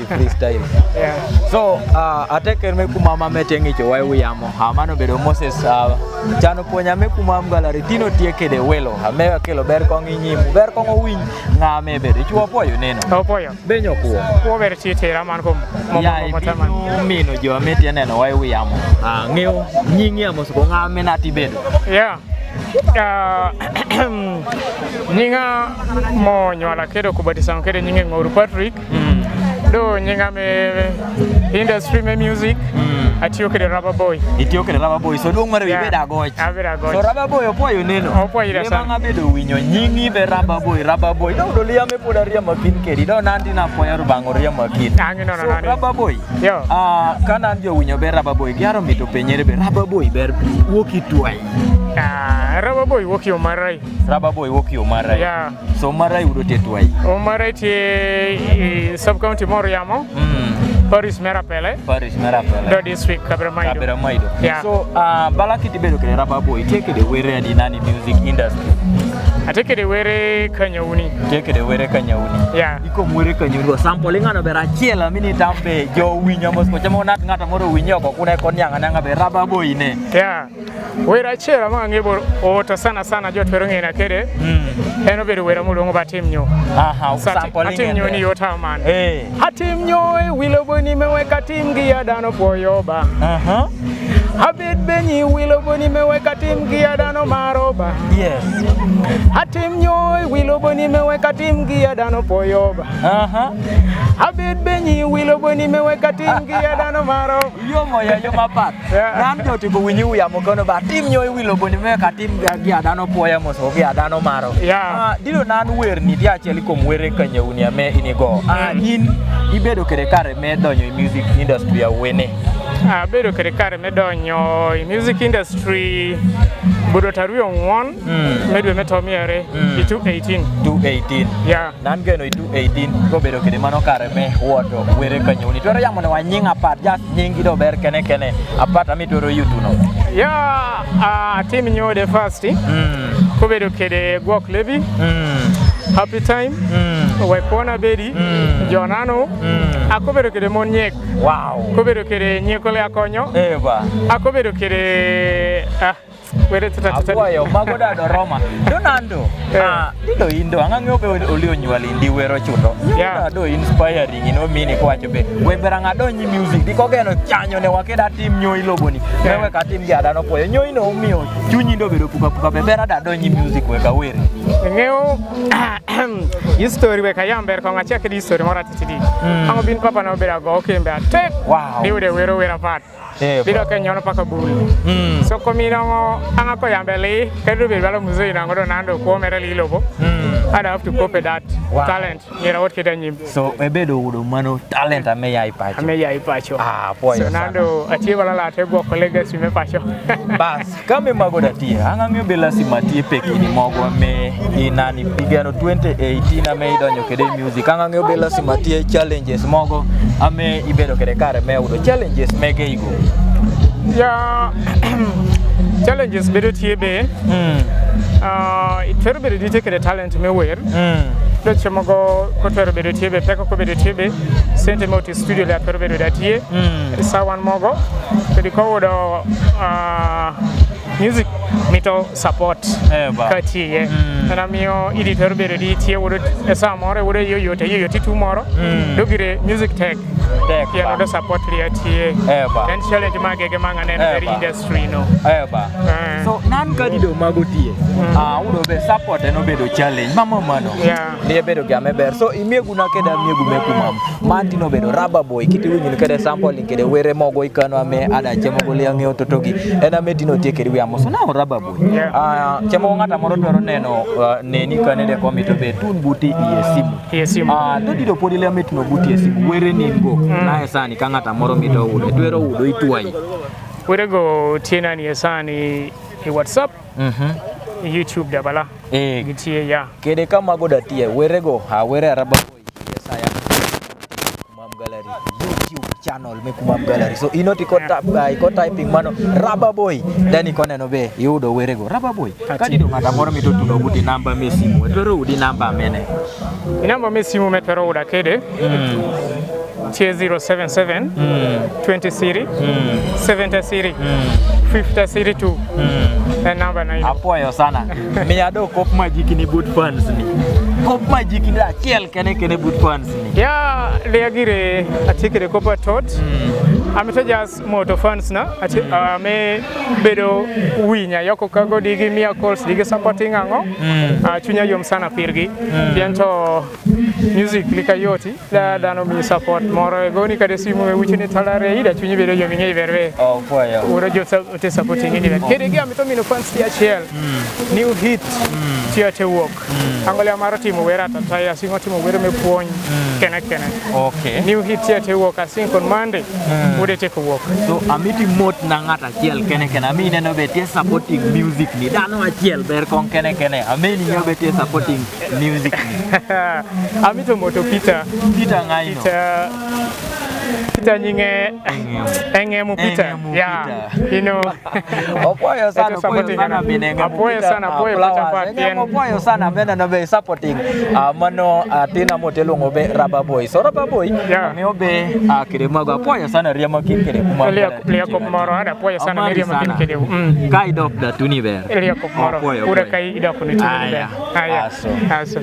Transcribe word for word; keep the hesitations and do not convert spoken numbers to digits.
Freestyle. Yeah. So, ah, ateker me kumam ame tieng' icho wai wi yamo. Ah, mano bedo Moses, ah, Chano Ponya me kumam Gallery, tinde otye kede welo. Ame kelo ber kong' i nyim. Ber kong' owinj ng'a me bedo. Ichwo apoyo neno. Apoyo. Be nyo kuo. Kuo ber ti tera man kom. Mo-, ya, mo-, mo-, taman. Ibino mino jo ame tye neno wai wi yamo. Ah, ng'eyo nyingi amo suko ng'a me nati bedo. Yeah. Ah, nyinga mo nyuola kede kubatisang kede nyinge Ng'oru Patrick. Mm. Do nyinga me industry me music. Mm. Atiyo kede Rubber Boy. Itiyo kede Rubber Boy. So duong' mar wi, yeah, beda goch. Abeda goch. So Rubber Boy opoyo neno. Opoyo ira sana. Ema ng'a bedo winyo nyingi be Rubber Boy, Rubber Boy. Do do liya me poda riya makin kedi. Do nandi na poya rubang' riya makin. Ang'e no, so, nandi. Rubber Boy. Yo. Ah, ka nandi owinyo be Rubber Boy. Giaro mito penyere be Rubber Boy ber wuok i twai. Ah, Rubber Boy wuok i Omarai. Rubber Boy wuok i Omarai. Yeah. So Omarai udo te twai. Omarai tie, eh, sub county moro yamo. Mm. Parish mera pele. Parish mera pele. Do district Kaberamaido. Kaberamaido. Yeah. So, ah, bala kiti bedo kede Rubber Boy, tie kede were adi nani music industry. Ate kede were kanyauni. Tie kede were kanyauni. Yeah. Iko were kanyauni. Sample ng'ano be rachiel amini tambe jo winyo mos ko chamo nat ng'ato moro winyo ko kuna ko nyanga nyanga be Rubber Boy ne. Yeah. Wera chera ma ng'e bor ota sana sana jo twero ng'ena kede. Mm. En obedo wera muluongo ba Atim Nyo. Aha, sa sample atim nyo ni yota man. Eh. Atim nyo e wilo boni me wek atim gi ya dano poyo ba. Aha. Abed benyi wilo boni me wek atim gi ya dano maro ba. Yes. Atim nyo e wilo boni me wek atim gi ya dano poyo ba. Aha. Abed benyi wilo boni me wek atim gi ya dano maro. Yo mo ya yo mapat. Yeah. Nan jo tipo winyi wi yamo kono ba atim nyo e wilo boni me wek atim gi ya dano poya mos gi ya dano maro. Yeah. Ah, dilo nan wer ni dia cheli kom were kanyauni ame inigo. Ah, mm, in ibedo kede kare me donyo i music industry awene. Ah, abedo kede kare me donyo i music industry budo taruyo ng'won, mm, me dwe me tomiere, mm, i two eighteen. Two eighteen. Yeah. Nan geno i two eighteen, kobedo kede mano kare me wuoto were kanyauni. Twero yamo ne wa nying apat, just nyingi do ber kene kene. Apat ami twero yutuno. Ya, ah, Atim Nyo de first. Mm. Kobedo kede Gwok Lebi. Mm. Happy Time. Mm. Wek Kwon Abedi. Mm. Jonano. Mm. Akobedo kede Mon Nyek. Wow. Kobedo kede Nyeko le Akonyo. Eba. Akobedo kede, ah, Were tata tata. Abuayo, mago da do Roma. Do nando. Eh. Ah, dido indo, ang'o ng'e obe oli onywali ndi wero chudo. Yeah. Nyoda do inspiring, ino mini kwacho be. We berang' adonyi music, diko geno chanyo ne wakeda tim nyo iloboni. Yeah. Wewe ka tim gi adano poyo. Nyo ino umiyo, chunyi ndo bedo puka puka be bera da donyi music we ka weri. Ng'eyo, history we ka yamber kong achak di history mora titidi. Mm. Ang'o bin papa no bera go kembe atek. Wow. Di ude wero wera pat. Eh, biro ke nyono paka bul. Mm. So komi nongo anga ko yambe li, kedu bi balo muzo ina ngodo nando ko mere li lobo. Mm. And I have to cope with that talent. Wow. Nyera wot kida nyim. So, ebe do udo mano talent ame ya ipacho. Ame ya ipacho. Ah, boy. So, nando achieve la la te go ko legacy me pacho. Bas. Kame mago da tie, ang'o ng'e be lasima tie pekini mogo me inani pigano twenty eighteen ame idonjo kede music. Ang'o ng'e be lasima tie challenges mogo ame ibedo kede kare me udo challenges mege igo. Ya, challenges bedo tie be. Mm. Ah, itwero bedo dite kede talent me wer. Mm. Do chemo go ko twero bedo tie be, peko ko bedo tie be. Sente mo ti studio le atwero bedo da tie. Mm. Sawan mogo. Kedi ko udo, ah, music mito support. Eh, ba. Ka tie. Mm. Ana miyo editor bedo di tie wudo e samoro wudo yo yo te yo yo ti tu moro. Mm. Dogire music tech. Tech. Tie ba. No do support ri tie. Eh, ba. En challenge mage ge manga ne very industry no. Eh, ba. Eh. So nan ka di do mago tie. Mm. Ah, udo be support eno bedo challenge. Mamo mano. Yeah. Ni bedo ga me ber. So imiegu na keda miegu me kumam. Man tino bedo Rubber Boy, kiti winyo kede sampling kede were mogo ikano ame ada chemo go liang yo totogi. Ena me tino tie kede wi amo. So now Rubber Boy. Yeah. Ah, chemo ng'ata moro dwaro neno, ah, neni kane de komito be tun buti iye simu. Iye simu. Ah, to dido podi le ame tino buti iye simu. Were ni go. Mm. Na esani ka ng'ata moro mito udo. Dwaro udo itwai. Were go tiena ni esani i WhatsApp. Mhm. YouTube da bala. Eh. Gitie ya. Kede ka mago da tie, were go, ha, were Rubber Boy. Yes, I am. Kumam Gallery. YouTube channel me Kumam Gallery. So, ino ti ko tap, ah, iko typing mano, Rubber Boy. Then iko neno be, yudo were go. Rubber Boy. Ati. Ka dido ng'ata moro mito tudo buti namba me simu. Twero udi namba mene. Namba me simu me twero uda kede. Mm. Tye zero seven seven, twenty three, seventy three, fifty three two. En namba na ino. Apuoyo sana. Miya do kop majik ni but fans ni. Kop majik ni achiel kene kene but fans ni. Ya, le agire atikre kop atot. Amito just moto fans na. Ati, ame bedo winya yoko kago digi miya calls digi supporting ang'o. Ah, chunya yom sana pirgi. Piento music lika yoti. La dano mi support moro e goni kade simu e wichini talare ida chunyi bedo yo minge iberbe. Oh, kwa ya. Uro jo sa te supporting ni be. Kede gi amito mino fans ti achiel. New hit. Ti ate work. Angole amaro timo wera tata ya singo timo wera me puonj. Kene kene. Okay. New hit ti ate work asing kon Monday. Ude te ko work. So amiti mot na ng'at achiel kene kene. Ami neno be te supporting music ni. Dano achiel ber kong kene kene. Ami ni yo be te supporting music ni. Amito moto Peter. Peter ng'aino? Peter, Peter nyinge Engemu. Engemu Peter. Engemu Peter. Yeah. You know. Apuoyo sana, apuoyo sana. Apuoyo sana, apuoyo Peter. Apuoyo sana, mena no be supporting. Ah, mano, ah, tina mote luongo be Rubber Boy. So Rubber Boy, yeah, miyo be, ah, kede mago apuoyo sana riemo kin kede kuma. Lia, lia kop moro ada apuoyo sana riemo kin kede. Ka idok da tuni be. Lia kop moro. Apuoyo, apuoyo. Pura ka idok ni tuni be. Aya. Aya. Aso. Aso.